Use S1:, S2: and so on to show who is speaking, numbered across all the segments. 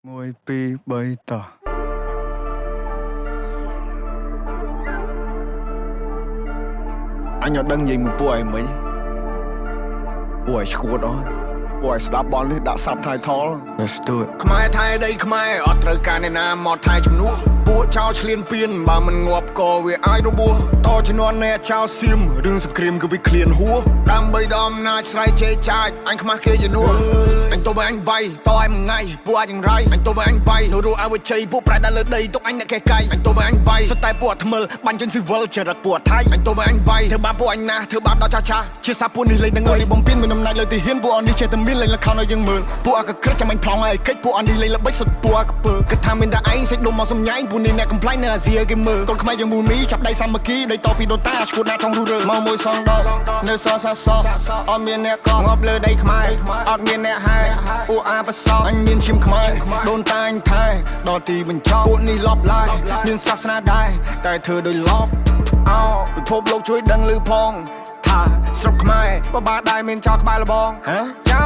S1: 1 2 3តោះអញអត់ដឹងនិយាយមួយពួកឯងមិញពួកឯងឈួតអស់ពួកឯងស្ដាប់បននេះដាក់ subtitle Let's do it ខ្មែរថៃដីខ្មែរអត់ត្រូវការអ្នកណាមកថៃជំនួសពួកចោលឆ្លៀនពៀនបើមិនងាប់ក៏វាអាចរបួសតជំនាន់អ្នកចោលសៀមរឿងសង្គ្រាមគឺវាឃ្លានហួដើម្បីដល់អំណាចស្រ័យជេរចាចអញខ្មាស់គេជានួសអញទៅបើអញវាយតឲ្យមួយថ្ងៃពួកអាចយ៉ាងរៃអញទៅបើអញវាយនៅរស់ឲ្យវាជ័យពួកប្រែដល់លើដីទុកអញអ្នកកេះកៃអញទៅបើអញវាយសុទ្ធតែពួកអាថ្មិលបាញ់ជនស៊ីវិលចរិតពួកអាថៃអញទៅបើអញវាយធ្វើបាបពួកអញណាស់ធ្វើបាបដល់ចាស់ចាស់ជាសាពួកនេះលេងនឹងនេះបំពេញមានអំណាចលើទីហ៊ានពួកអនេះចេះតែមានលេងល្ខោនឲ្យយើងមើលពួកអាកក្រិចចាំអញប្លង់ឲ្យកិច្ចពួកអនេះលេងល្បិចសុទ្ធពួកអាកពើគិតថាមានតែឯងសេចដុំមកសំញែងពួកនេះអ្នកកំប្លែងនៅអាស៊ីឲ្យគេមើលកូនខ្មែរយើងមូលមីចាប់ដៃសាមគ្គីដីតពីដូនតាឈួតណាចង់រុះរើ
S2: មកមួយសងដកនៅសសសអត់មានអ្នកកងាប់លើដីខ្មែរអត់មានអ្នកហែពួកអាប្រសង
S1: អញមានឈាមខ្មែរដូនតាអញថែដល់ទីបញ្ចប់ពួកនេះលបឡាយមានសាសនាដែរតែធ្វើដោយលប
S2: អោពិភពលោកជួយដឹងឮផងថាស្រុកខ្មែរបបាដែរមានចោលក្បែរលបង
S1: ហ៎
S2: ចោ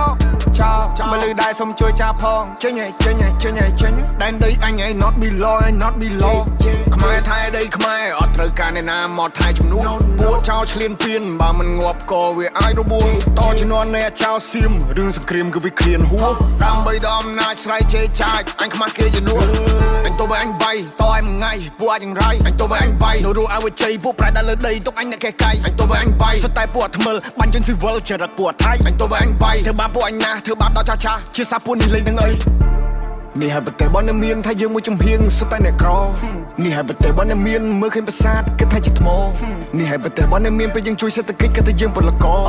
S2: ចោមកលឺដែរសុំជួយចាផងចេញឯចេញឯចេញឯចេញ
S1: ដែនដីអញឯ not belong ឯ not belong ខ្មែរថៃដីខ្មែរអត់ត្រូវការអ្នកណាមកថៃជំនួសពួកចោលឆ្លៀនពៀនបើមិនងាប់ក៏វាអាចរបួសតជំនាន់អ្នកចោលសៀមរឿងសង្គ្រាមគឺវាឃ្លានហួដើម្បីដល់អំណាចស្រ័យជេរចាចអញខ្មាស់គេជានួសអញទៅបើអញវាយតឲ្យមួយថ្ងៃពួកអាចយ៉ាងរៃអញទៅបើអញវាយនៅរស់ឲ្យវាជ័យពួកប្រែដល់លើដីទុកអញអ្នកកេះកៃអញទៅបើអញវាយសុទ្ធតែពួកអាថ្មិលបាញ់ជនស៊ីវិលចរិតពួកអាថៃអញទៅបើអញវាយធ្វើបាបពួកអញណាស់ធ្វើបាបដល់ចាស់ចាស់ជាសាពួកនេះលេងនឹងអី នេះហើយប្រទេសរបស់អ្នកមានថាយើងមួយចំហៀងសុទ្ធតែអ្នកក្រនេះហើយប្រទេសរបស់អ្នកមានមើលឃើញប្រាសាទគិតថាជាថ្មនេះហើយប្រទេសរបស់អ្នកមានពេលយើងជួយសេដ្ឋកិច្ចគិតថាយើងពលករ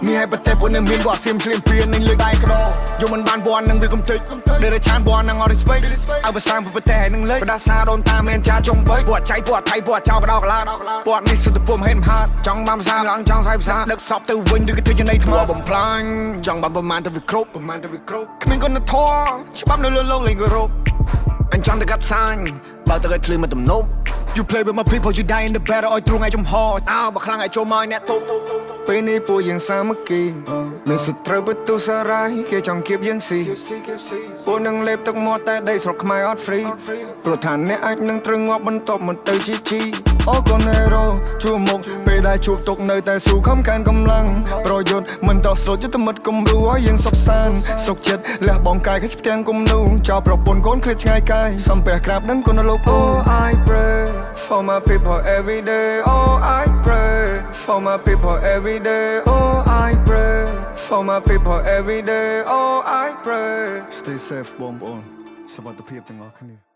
S1: នេះហើយប្រទេសពួកអ្នកមានវត្តសៀមឆ្លៀនពៀននឹងលើដៃក្រយកមិនបានវ័ននឹងវាកំតិចដែលឆានវ័ននឹងអត់ respect ឲ្យភាសាប្រទេសនឹងលេចបដាសាដូនតាមានចាចុងបីពួកចៃពួកថៃពួកចៅបដោកឡាពួកនេះសុទ្ធតែពុំហេតុមហាចង់បានភាសាឡើងចង់ស្អីភាសាដឹកសពទៅវិញឬក៏ធ្វើជានៃថ្មបំផ្លាញចង់បានប្រមាណទៅវាគ្រប់ប្រមាណទៅវាគ្រប់គ្មានគុណធម៌ច្បាប់នៅលើលោកលេងគោរពអញចង់តែកាត់សាញបើទៅឲ្យធ្លឺមកទំនប់ You play with my people, you die in the battle ឲ្យទ្រង់ឲ្យចំហអើបើខ្លាំងឲ្យចូលមកឲ្យអ្នកទប់
S2: ពេលនេះពួកយើងសាមគ្គីមានសត្រូវបន្ទុសារាយគេចង់គៀបយើងស៊ីពួកនឹងលេបទឹកមាត់តែដីស្រុកខ្មែរអត់ free ព្រោះថាអ្នកអាចនឹងត្រូវងាប់បន្ទាប់មកទៅជីជីអូកូនហេរ៉ូជួមុខពេលដែលជួបទុកនៅតែស៊ូខំកើនកម្លាំងប្រយុទ្ធមិនតស្លូតយុទ្ធមិត្តគំរូឲ្យយើងសុខសាន្តសុខចិត្តលះបង់កាយខិចផ្ទាំងគំនូចោលប្រពន្ធកូនឃ្លាតឆ្ងាយកាយសំពះក្រាបដឹងគុណលោកពូ I pray for my people every day. Oh, I pray for my people every day. Oh, I pray for my people every day. Oh, I pray.
S1: Stay safe បងប្អូនសុវត្ថិភាពទាំងអស់គ្នា។